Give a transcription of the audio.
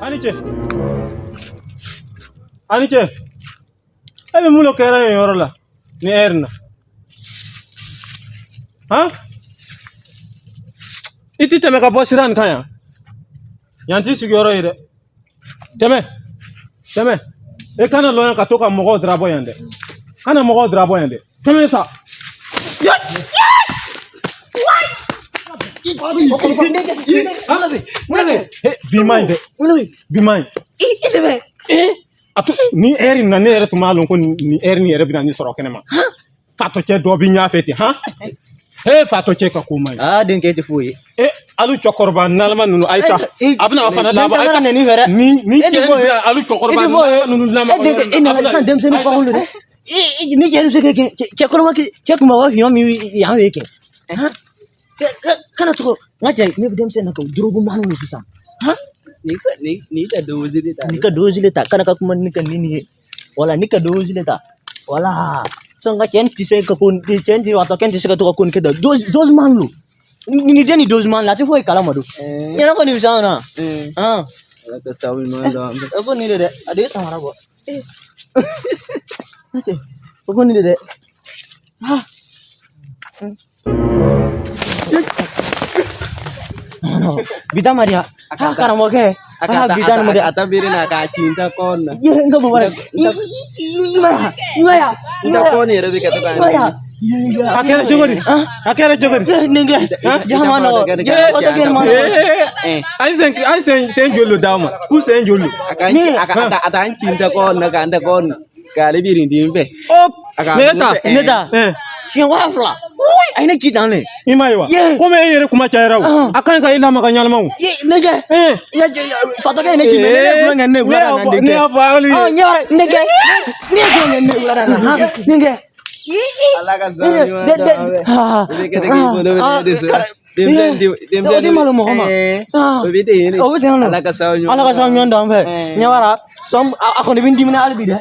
Ani ce. Ani ce. E bɛ mun de kɛra yen yɔrɔ la ni ɛri na? Han? I ti tɛmɛ ka bɔ sira nin kan yan. Yan t'i sigiyɔrɔ ye dɛ. Tɛmɛ. Tɛmɛ. E kana lɔ yan ka to ka mɔgɔw darabɔ yan dɛ. Kana mɔgɔw darabɔ yan dɛ. Tɛmɛ sa. Bi man ɲi dɛ. Bi man ɲi. I sɛbɛ. A to ni ɛri in na ne yɛrɛ tun b'a lɔn ko nin ɛri nin yɛrɛ bɛna nin sɔrɔ kɛnɛ ma. Fatɔcɛ dɔ bɛ ɲɛfɛ ten han. He fatɔcɛ ka ko man ɲi. Aa denkɛ tɛ foyi ye. E alu cɛkɔrɔba nalama ninnu a ye taa. A bɛna fana laban a ye taa. Nɛni fɛ dɛ. Ni E cɛ tɛ foyi ye. alu cɛkɔrɔba E tɛ foyi ye. nalama ninnu E denkɛ e nana sisan denmisɛnnin fakolo dɛ. Ni cɛ bɛ se ka kɛ cɛ kɔrɔma cɛ kunbaba fiɲɛ min yan ye kɛ. Kana to n ka cɛ ne bɛ denmisɛnnin na ka dorogo maanu sisan. Ni ka dozi de ta. Ni ka dozi le ta kana ka kuma ni ka nin ye. Wala ni ka dozi le ta. Wala. Sisan ka cɛ tɛ se ka ko cɛ tɛ watɔ kɛ tɛ se ka to ka ko nin kɛ da dozi dozi man lo. Ni den ni dozi man la a tɛ foyi kalama don. Ɲɛna kɔni bɛ san na. Ala ka sababu ɲuman d'an ma. O ko nin de dɛ a de ye samara bɔ. O ko nin de dɛ. Bi ta ma diya. Ha karamɔgɔkɛ. Ha bi ta ma diya. A ta bere na k'a ci n ta kɔn na. Ye n ka bɔ wɛrɛ. I ma ya. I ma ya. N ta kɔn yɛrɛ bɛ ka to ka. I ma ya. A kɛra cogo di? A kɛra cogo di? Denkɛ. Jaha ma nɔgɔ. O tɛ kɛ ma nɔgɔ. An sen joli d'aw ma? K'u sen joli? A ka a ka a ta n ci n ta kɔn na k'an ta kɔn na. K'ale biri n fɛ. O ne ta. Ne ta. Siɲɛ 7000. A ye ne ci tan de. I ma ye wa? Komi e yɛrɛ kuma cayara o. A ka ɲi ka e lamaga ɲɛnama o. Ne kɛ. Fatɔkɛ ye ne ci mɛ ne ye kulonkɛ kɛ ne wula na n denkɛ. Ne y'a fɔ hali. Ɲɛ wɛrɛ n denkɛ. Ne ye kulonkɛ ne wula na n denkɛ. Ala ka sababu ɲuman d'an ma. I bɛ kɛ k'i bolo bɛ ne de sɔrɔ. Denmisɛnnin O tɛ malo mɔgɔ ma. O bɛ ten de. O bɛ ten de. Ala ka sababu ɲuman. Ala ka sababu ɲuman d'an fɛ. Ɲɛ b'a la. A kɔni bɛ n dimina hali bi dɛ.